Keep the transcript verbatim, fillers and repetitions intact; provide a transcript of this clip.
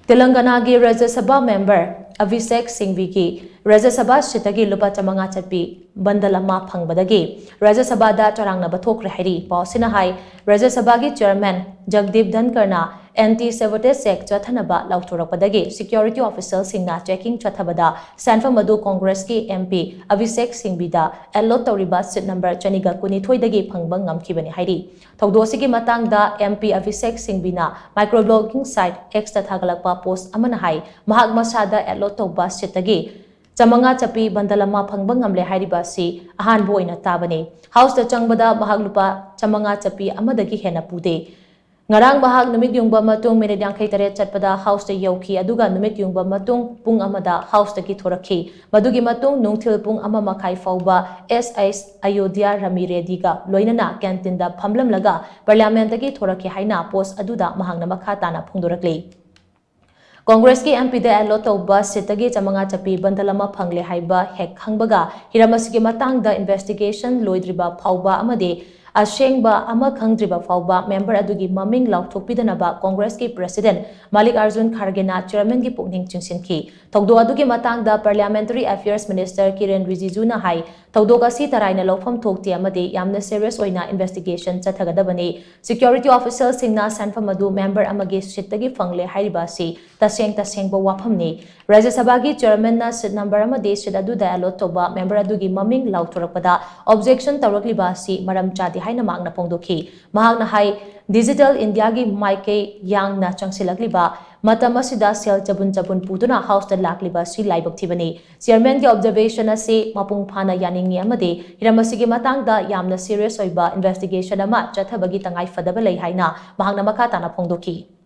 ꯇꯦꯂꯪꯒꯅꯥꯒꯤ ꯔꯥꯖ꯭ꯌ ꯁꯚꯥ ꯃꯦꯝꯕꯔ ꯑꯚꯤꯁꯦꯛ ꯁꯤꯡꯚꯤꯒꯤ ꯔꯥꯖ꯭ꯌ ꯁꯚꯥ ꯁꯤꯠꯇꯒꯤ ꯂꯨꯄꯥ ꯆꯥꯃꯉꯥ ꯆꯠꯄꯤ ꯕꯟꯗꯜ ꯑꯃ ꯐꯪꯕꯗꯒꯤ ꯔꯥꯖ꯭ꯌ ꯁꯚꯥꯗ ꯆꯔꯥꯡꯅꯕ ꯊꯣꯛꯈ꯭ꯔꯦ ꯍꯥꯏꯔꯤ꯫ ꯄꯥꯎꯁꯤꯅ ꯍꯥꯏ, ꯔꯥꯖ꯭ꯌ ꯁꯚꯥꯒꯤ ꯆꯤꯌꯔꯃꯦꯟ ꯖꯒꯗꯤꯞ ꯙꯟꯀꯔꯅ ꯑꯦꯟꯇꯤ ꯁꯦꯕꯣꯇꯦꯖ ꯆꯦꯛ ꯆꯠꯊꯅꯕ ꯂꯥꯎꯊꯣꯔꯛꯄꯗꯒꯤ ꯁꯦꯀ꯭ꯌꯨꯔꯤꯇꯤ ꯑꯣꯐꯤꯁꯤꯌꯦꯜꯁꯤꯡꯅ ꯆꯦꯀꯤꯡ ꯆꯠꯊꯕꯗ ꯁꯦꯟꯐꯝ ꯑꯗꯨ ꯀꯣꯡꯒ꯭ꯔꯦꯁꯀꯤ ꯑꯦꯝ ꯄꯤ ꯑꯚꯤꯁꯦꯛ ꯁꯤꯡꯚꯤꯗ ꯑꯦꯂꯣꯠ ꯇꯧꯔꯤꯕ ꯁꯤꯠ ꯅꯝꯕꯔ ꯆꯅꯤꯒ ꯀꯨꯟꯅꯤꯊꯣꯏꯗꯒꯤ ꯐꯪꯕ ꯉꯝꯈꯤꯕꯅꯤ ꯍꯥꯏꯔꯤ꯫ ꯊꯧꯗꯣꯛ ꯑꯁꯤꯒꯤ ꯃꯇꯥꯡꯗ ꯑꯦꯝ ꯄꯤ ꯑꯚꯤꯁꯦꯛ ꯁꯤꯡꯚꯤꯅ ꯃꯥꯏꯀ꯭ꯔꯣ ꯕ꯭ꯂꯣꯒꯤꯡ ꯁꯥꯏꯠ ꯑꯦꯛꯁꯇ ꯊꯥꯒꯠꯂꯛꯄ ꯄꯣꯁ ꯑꯃꯅ ꯍꯥꯏ, ꯃꯍꯥꯛ ꯃꯁꯥꯗ ꯑꯦꯂꯣꯠ ꯇꯧꯕ ꯁꯤꯠꯇꯒꯤ ꯆꯥꯃꯉꯥ ꯆꯠꯄꯤ ꯕꯟꯗꯜ ꯑꯃ ꯐꯪꯕ ꯉꯝꯂꯦ ꯍꯥꯏꯔꯤꯕ ꯑꯁꯤ ꯑꯍꯥꯟꯕ ꯑꯣꯏꯅ ꯇꯥꯕꯅꯤ꯫ ꯍꯥꯎꯁꯇ ꯆꯪꯕꯗ ꯃꯍꯥꯛ ꯂꯨꯄꯥ ꯆꯥꯃꯉꯥ ꯆꯠꯄꯤ ꯑꯃꯗꯒꯤ ꯍꯦꯟꯅ ꯄꯨꯗꯦ꯫ ꯉꯔꯥꯡ ꯃꯍꯥꯛ ꯅꯨꯃꯤꯠ ꯌꯨꯡꯕ ꯃꯇꯨꯡ ꯃꯤꯅꯤꯠ ꯌꯥꯡꯈꯩ ꯇꯔꯦꯠ ꯆꯠꯄꯗ ꯍꯥꯎꯁꯇ ꯌꯧꯈꯤ, ꯑꯗꯨꯒ ꯅꯨꯃꯤꯠ ꯌꯨꯡꯕ ꯃꯇꯨꯡ ꯄꯨꯡ ꯑꯃꯗ ꯍꯥꯎꯁꯇꯒꯤ ꯊꯣꯔꯛꯈꯤ꯫ ꯃꯗꯨꯒꯤ ꯃꯇꯨꯡ ꯅꯨꯡꯊꯤꯜ ꯄꯨꯡ ꯑꯃ ꯃꯈꯥꯏ ꯐꯥꯎꯕ ꯑꯦꯁ ꯑꯦꯁ ꯑꯌꯣꯙ꯭ꯌ ꯔꯃꯤ ꯔꯦꯗꯤꯒ ꯂꯣꯏꯅꯅ ꯀꯦꯟꯇꯤꯟꯗ ꯐꯝꯂꯝꯂꯒ ꯄꯥꯔꯂꯤꯌꯥꯃꯦꯟꯠꯇꯒꯤ ꯊꯣꯔꯛꯈꯤ ꯍꯥꯏꯅ ꯄꯣꯁ ꯑꯗꯨꯗ ꯃꯍꯥꯛꯅ ꯃꯈꯥ ꯇꯥꯅ ꯐꯣꯡꯗꯣꯔꯛꯂꯤ꯫ ꯀꯣꯡꯒ꯭ꯔꯦꯁꯀꯤ ꯑꯦꯝ ꯄꯤꯗ ꯑꯦꯂꯣꯠ ꯇꯧꯕ ꯁꯤꯠꯇꯒꯤ ꯆꯥꯃꯉꯥ ꯆꯠꯄꯤ ꯕꯟꯗꯜ ꯑꯃ ꯐꯪꯂꯦ ꯍꯥꯏꯕ ꯍꯦꯛ ꯈꯪꯕꯒ ꯍꯤꯔꯝ ꯑꯁꯤꯒꯤ ꯃꯇꯥꯡꯗ ꯏꯟꯚꯦꯁꯇꯤꯒꯦꯁꯟ ꯂꯣꯏꯗ꯭ꯔꯤꯕ ꯐꯥꯎꯕ ꯑꯃꯗꯤ ꯑꯁꯦꯡꯕ ꯑꯃ ꯈꯪꯗ꯭ꯔꯤꯕ ꯐꯥꯎꯕ ꯃꯦꯝꯕꯔ ꯑꯗꯨꯒꯤ ꯃꯃꯤꯡ ꯂꯥꯎꯊꯣꯛꯄꯤꯗꯅꯕ ꯀꯣꯡꯒ꯭ꯔꯦꯁꯀꯤ ꯄ꯭ꯔꯦꯁꯤꯗꯦꯟꯠ ꯃꯥꯂꯤꯛ ꯑꯥꯔꯖꯨꯟ ꯈꯥꯔꯒꯦꯅ ꯆꯤꯌꯔꯃꯦꯟꯒꯤ ꯄꯨꯛꯅꯤꯡ ꯆꯤꯡꯁꯤꯟꯈꯤ꯫ ꯊꯧꯗꯣꯛ ꯑꯗꯨꯒꯤ ꯃꯇꯥꯡꯗ ꯄꯥꯔꯂꯤꯌꯥꯃꯦꯟꯇꯔꯤ ꯑꯦꯐꯤꯌꯔꯁ ꯃꯤꯅꯤꯁꯇꯔ ꯀꯤꯔꯦꯟ ꯔꯤꯖꯤꯖꯨꯅ ꯍꯥꯏ, ꯊꯧꯗꯣꯛ ꯑꯁꯤ ꯇꯔꯥꯏꯅ ꯂꯧꯐꯝ ꯊꯣꯛꯇꯦ ꯑꯃꯗꯤ ꯌꯥꯝꯅ ꯁꯤꯔꯤꯌꯁ ꯑꯣꯏꯅ ꯏꯟꯚꯦꯁꯇꯤꯒꯦꯁꯟ ꯆꯠꯊꯒꯗꯕꯅꯤ꯫ ꯁꯦꯀ꯭ꯌꯨꯔꯤꯇꯤ ꯑꯣꯐꯤꯁꯤꯌꯦꯜꯁꯤꯡꯅ ꯁꯦꯟꯐꯝ ꯑꯗꯨ ꯃꯦꯝꯕꯔ ꯑꯃꯒꯤ ꯁꯤꯠꯇꯒꯤ ꯐꯪꯂꯦ ꯍꯥꯏꯔꯤꯕ ꯑꯁꯤ ꯇꯁꯦꯡ ꯇꯁꯦꯡꯕ ꯋꯥꯐꯝꯅꯤ꯫ ꯔꯥꯖ꯭ꯌ ꯁꯚꯥꯒꯤ ꯆꯤꯌꯔꯃꯦꯟꯅ ꯁꯤꯠ ꯅꯝꯕꯔ ꯑꯃꯗꯤ ꯁꯤꯠ ꯑꯗꯨꯗ ꯑꯦꯂꯣꯠ ꯇꯧꯕ ꯃꯦꯝꯕꯔ ꯑꯗꯨꯒꯤ ꯃꯃꯤꯡ ꯂꯥꯎꯊꯣꯔꯛꯄꯗ ꯑꯣꯕꯖꯦꯛꯁꯟ ꯇꯧꯔꯛꯂꯤꯕ ꯑꯁꯤ ꯃꯔꯝ ꯆꯥꯗꯦ ꯍꯥꯏꯅ ꯃꯍꯥꯛꯅ ꯐꯣꯡꯗꯣꯛꯈꯤ꯫ ꯃꯍꯥꯛꯅ ꯍꯥꯏ, ꯗꯤꯖꯤꯇꯦꯜ ꯏꯟꯗꯤꯌꯥꯒꯤ ꯃꯥꯏꯀꯩ ꯌꯥꯡꯅ ꯆꯪꯁꯤꯜꯂꯛꯂꯤꯕ ꯃꯇꯝ ꯑꯁꯤꯗ ꯁꯦꯜ ꯆꯕꯨꯟ ꯆꯕꯨꯟ ꯄꯨꯗꯨꯅ ꯍꯥꯎꯁꯇ ꯂꯥꯛꯂꯤꯕ ꯑꯁꯤ ꯂꯥꯏꯕꯛ ꯊꯤꯕꯅꯤ꯫ ꯆꯤꯌꯔꯃꯦꯟꯒꯤ ꯑꯣꯕꯖꯔꯕꯦꯁꯟ ꯑꯁꯤ ꯃꯄꯨꯡ ꯐꯥꯅ ꯌꯥꯅꯤꯡꯏ ꯑꯃꯗꯤ ꯍꯤꯔꯝ ꯑꯁꯤꯒꯤ ꯃꯇꯥꯡꯗ ꯌꯥꯝꯅ ꯁꯤꯔꯤꯌꯁ ꯑꯣꯏꯕ ꯏꯟꯚꯦꯁꯇꯤꯒꯦꯁꯟ ꯑꯃ ꯆꯠꯊꯕꯒꯤ ꯇꯉꯥꯏ ꯐꯗꯕ ꯂꯩ ꯍꯥꯏꯅ ꯃꯍꯥꯛꯅ ꯃꯈꯥ ꯇꯥꯅ ꯐꯣꯡꯗꯣꯛꯈꯤ꯫